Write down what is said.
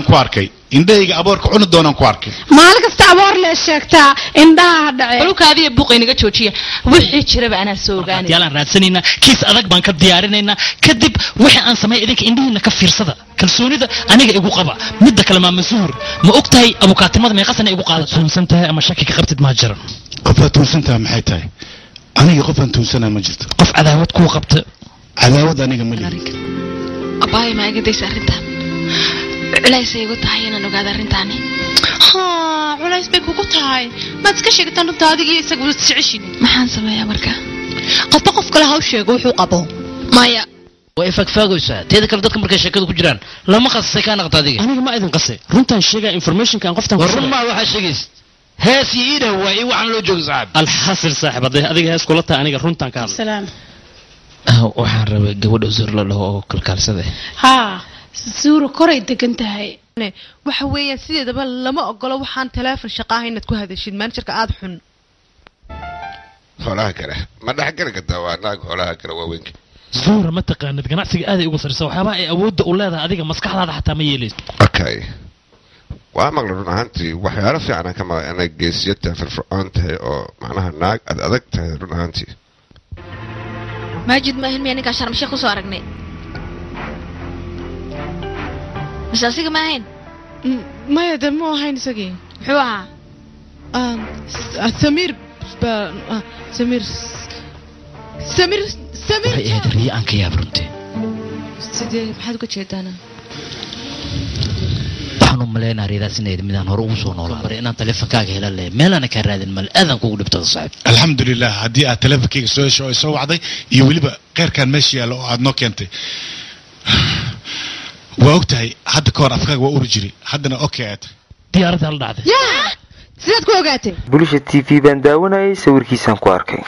Ku arkay indhahayga aboorka cuni doonaan ku arkay. Maalin kasta aboor lee sheegtaa, indhaha dhacee. Balukaadiya buuqa inaga joojiya, wixii jiraba anaa soo ogaanay. Yaalaan raadsanaynaa, kiis adag baan ka diyaarinaynaa. Kadib wixii aan sameey idinka indhihiina ka fiirsada, kalsoonida aniga igu qaba. Midda kale, maama Zuhur, ma og tahay abukaatimada meeqa sana igu qaadata? Tuunsan tahay ama shaki ka qabtid maa jiran? Qofaad tuunsan tahay maxay tahay? Aniga qofaan tuunsanaa ma jirto. Qof cadaawad kuu qabta? Cadaawad aniga ma lihi. Abaaya, ma iga daysa arrintan? Culays ay igu tahay inaan ogaado arrintaani. Haa, culays bay kugu tahay. Maad iska sheegtaan runta adiga iyo isaga wada jeceshin. Maxaan sameeyaa marka? Qofba qof kale ha u sheego wuxuu qabo. Maya, way faagfaagaysaa. Teeda kale, dadka markay sheekada ku jiraan lama qasasay kaa naqta adiga. Aniga ma idin qasay, runtaan sheegaa informationka aan qoftan war run maa waxaa sheegaysa? Hees iyo iidhah waa ii waxaan loo jooga, saaxib. Alxasil saaxib, hadday adiga hees kula tahay, aniga runtaan ka hadlay. Salaam. Waxaan rabay gabadha Zuur la dhaho oo kalkaalsada. Haa, Suuro koray degan tahay. Waxa weeyaan sideedaba lama ogolo waxaan teleefon shaqo ah inaad ku hadashid managerka aada xun. Xoolaha kale ma dhexgali kartaa? Waa naag xoolaha kale waaweynka. Zuhra, ma taqaanid ganacsiga aaday ugu sarreysa, waxyaabaha ay awoodda u leedahay adiga maskaxdaada xataa ma yeelayso. Okay, waa maqla. Run ahaantii waxyaalo fiican aan ka maqlay inay geesiyo tahay, firfircoon tahay, oo macnaha naag aad adag tahay run ahaantii. Maajid ma ahin miya ninkaa Sharmasheekh kusoo aragnay? Mise asiga ma ahayn? Maya, de mu ahayn isagii. Muxuu ahaa? Samiir Samiir Samiir Samiir. Waxay ahayd riyo aan ka yaab runtii. Sidee? Maxaad uga jeedaana? Waxaan u malaynaa riyadaas inay midaan hore ugu soo noolaaday, inaan taleefonkaaga helan lahay meelaana kaa raadin male. Aadan kugu dhibtada, saaxib. Alxamdulilah haddii aad teleefonkayga soo hesho oo ay soo wacday, iyo weliba kheyrkaan meesha yaalla oo aad noo keentay. Waa og tahay hadda ka hor afkaaga waa uri jiray, haddana okay aad tahay. Diyaaradda hala dhacday. Yaa, sidaad ku ogaatay? Bulsha TV baan daawanayay, sawirkiisaan ku arkay.